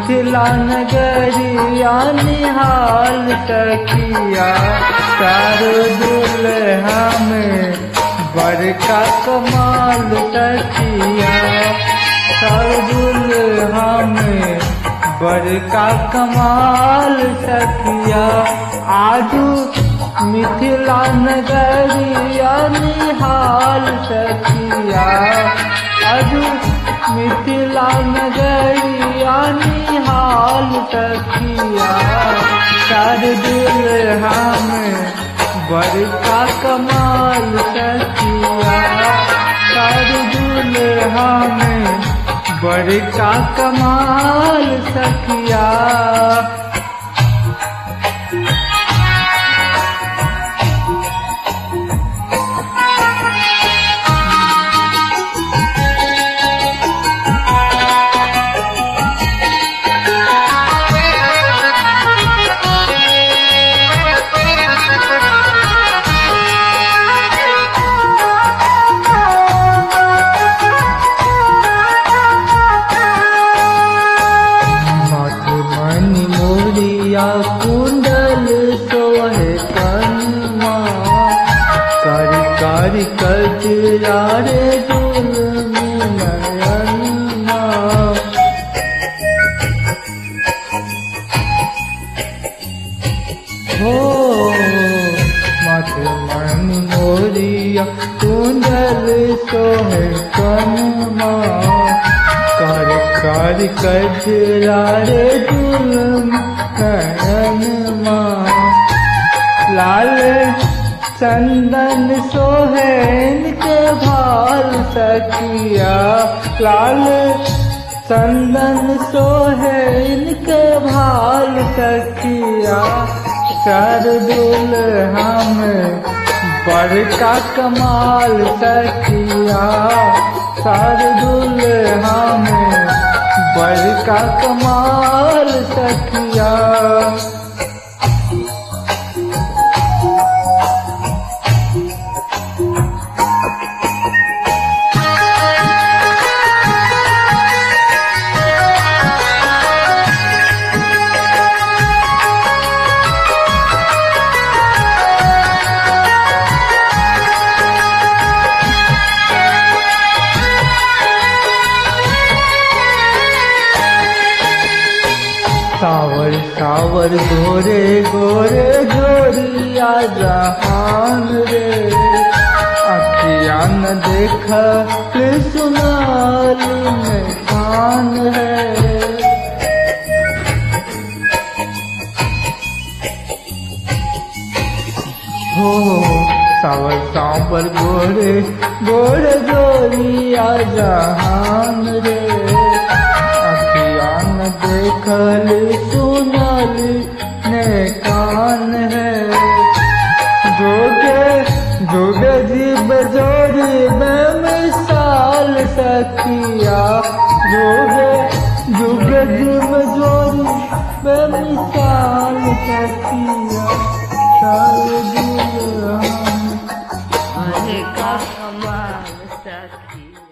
मिथिला नगरिया निहाल सखिया। चार दुल्हा में बड़का कमाल सखिया। चार दुल्हा में बड़का कमाल सखिया। आजू मिथिला नगरिया निहाल सखिया। आजू मिथिला नगरिया निहाल सखिया। चार दुल्हा में बड़का कमाल सखिया। चार दुल्हा में बड़का कमाल सखिया। मणि मोरिया कुंडल सोहे कनमा। कारी कारी कजरा रे जुल्म नयनमा। हो माथे मणि मोरिया कुंडल सोहे कनमा। कारी कारी कजरा रे जुल्म नयनमा। लाल चंदन सोहन के भाल सखिया। लाल चंदन सोहन के भाल सखिया। चार दुल्हा में बड़का कमाल सखिया। चार दुल्हा में बड़का कमाल सखिया। सावर सावर गोरे गोरे जोरिया जहान रे। अखिया न देख सुनाल में कान है। हो सावर सावर गोरे गोरे जोरिया जहान रे। देखल सुनल ने कान है। जोगे जोगे जीव जोरी बेमिसाल सखिया। जोगे जोगे जीव जोरी बेमिसाल सखिया। चार दुल्हा बड़का कमाल सखिया।